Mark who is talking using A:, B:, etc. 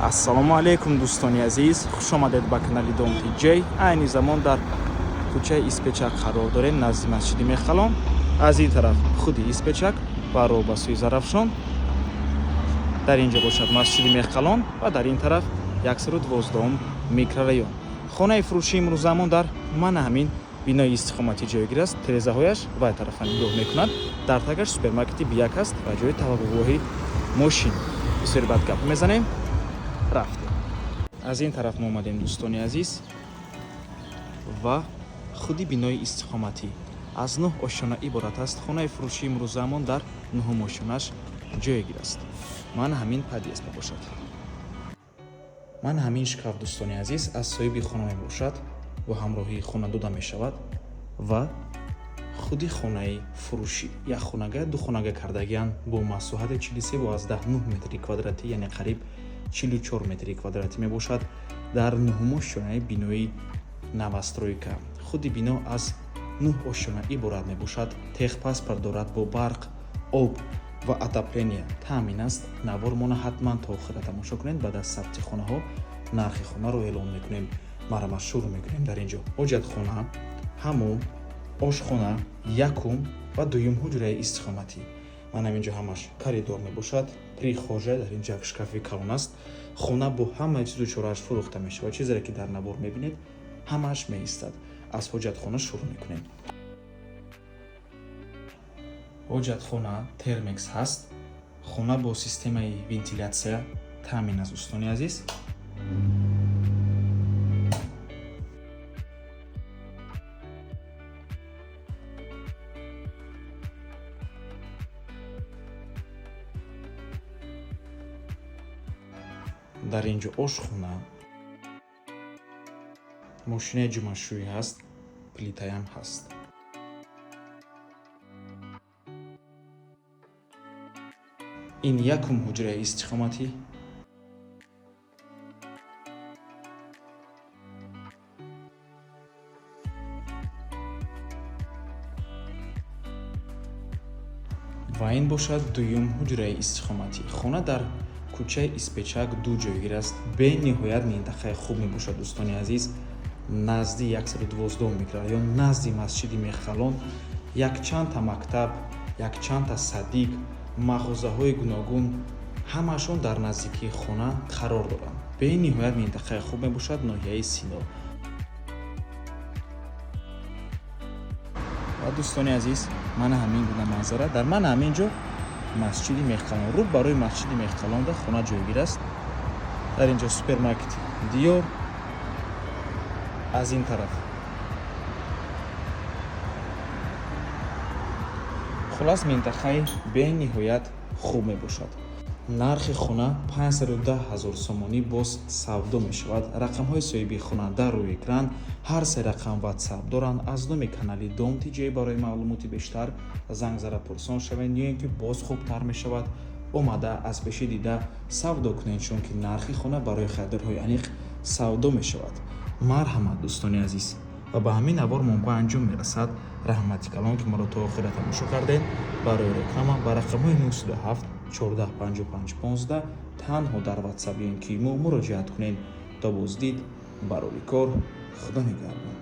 A: Ассалому алайкум, дӯстони азиз, хушомадед ба канали Дом Тиҷей. Айни замон дар кӯчаи Испечак қарор дорем, назди масҷиди Мехқалон. Аз ин тараф худи Испечак ва роҳ ба сӯи Зарафшон. Дар ин ҷо бошад масҷиди Мехқалон ва дар ин тараф 112 микрорайон. Хонаи фурӯшии имрӯзамон дар мана ҳамин бинои истиқоматӣ ҷойгир аст. Тирезаҳояш вай тарафа нигоҳ мекунад. Дар тагаш супермаркети Бияк аст ва ҷои таваққуфгоҳи мошин. Бисёри баъд гап мезанем. Рафтем. Аз ин тараф мо омадем, дӯстони азиз, ва худи бинои истиқоматӣ аз нӯҳ ошёна иборат аст. Хонаи фурӯшии имрӯзаамон дар нӯҳум ошёнаш ҷойгир аст. Мана ҳамин подъезд мебошад. Мана ҳамин шкаф, дӯстони азиз, аз соҳиби хона мебошад, бо ҳамроҳии хона дода мешавад. Ва худи хонаи фурӯшӣ як хонага, ду хонага кардагианд бо масоҳати 43,9 метри квадратӣ, яъне қариб 44 метри квадратӣ мебошад, дар нӯҳум ошёнаи бинои новостройка. Худи бино аз нӯҳ ошёна иборат мебошад. Техпаспорт дорад, бо барқ, об ва отопление таъмин аст. Навормона ҳатман то охира тамошо кунед. Баъд аз сабти хонаҳо нархи хонаро эълон мекунем. Марҳамат, шурӯъ мекунем. Дар ин ҷо ҳоҷатхона, ҳамом, ошхона, якум ва дуюм ҳуҷраи истиқоматӣ. Мана ин ҷо ҳамаш коридор мебошад, прихожая, дар ин ҷо як шкафи калон аст. Хона бо ҳамаи чизу чорааш фурӯхта мешавад. Чизере ки дар навор мебинед, ҳамааш меистад. Аз ҳоҷатхона шурӯъ мекунем. Ҳоҷатхона термекс ҳаст. Хона бо системаи вентилятсия таъмин аст, дӯстони азиз. Дар ин ҷо ошхона, мошинаи ҷумъашӯӣ ҳаст, плитаям ҳаст. Ин якум ҳуҷраи истиқоматӣ. Ва ин бошад дуюм ҳуҷраи истиқоматӣ. Хона дар кӯчаи Испечак 2 ҷойгир аст. Бениҳоят минтақаи хуб мебошад, дӯстони азиз. Назди 112 микрорайон, назди масҷиди Мехқалон, якчандта мактаб, якчандта садик, мағозаҳои гуногун ҳамаашон дар наздикии хона қарор доранд. Бениҳоят минтақаи хуб мебошад, ноҳияи Сино. Ва, дӯстони азиз, мана ҳамин гуна манзара. Дар мана ҳамин ҷо масҷиди Мехқалон, рӯ барои масҷиди Мехқалонда хона ҷойгир аст. Дар ин ҷо супермаркети Диёр, аз ин тараф. Хулас, минтақаи бениҳоят хуб мебошад. Нархи хона 510 ҳазор сомонӣ, боз савдо мешавад. Рақамҳои соҳиби хона дар рӯи экран, ҳар се рақам ватсап доранд. Аз номи канали Дом Тиҷей барои маълумоти бештар занг зада пурсон шавед, ё ин ки боз хубтар мешавад, омада аз пеши дида савдо кунед, чунки нархи хона барои харидорҳои аниқ савдо мешавад. Марҳамат, дӯстони азиз. Ва ба ҳамин навор мо ба анҷом мерасад. Раҳмати калон, ки моро то охира тамошо кардед. Барои реклама ба рақамҳои 907 14 55 15 танҳо дар ватсап ё ин ки имо муроҷиат кунед. То боздид, барори кор, Худо нигаҳбон.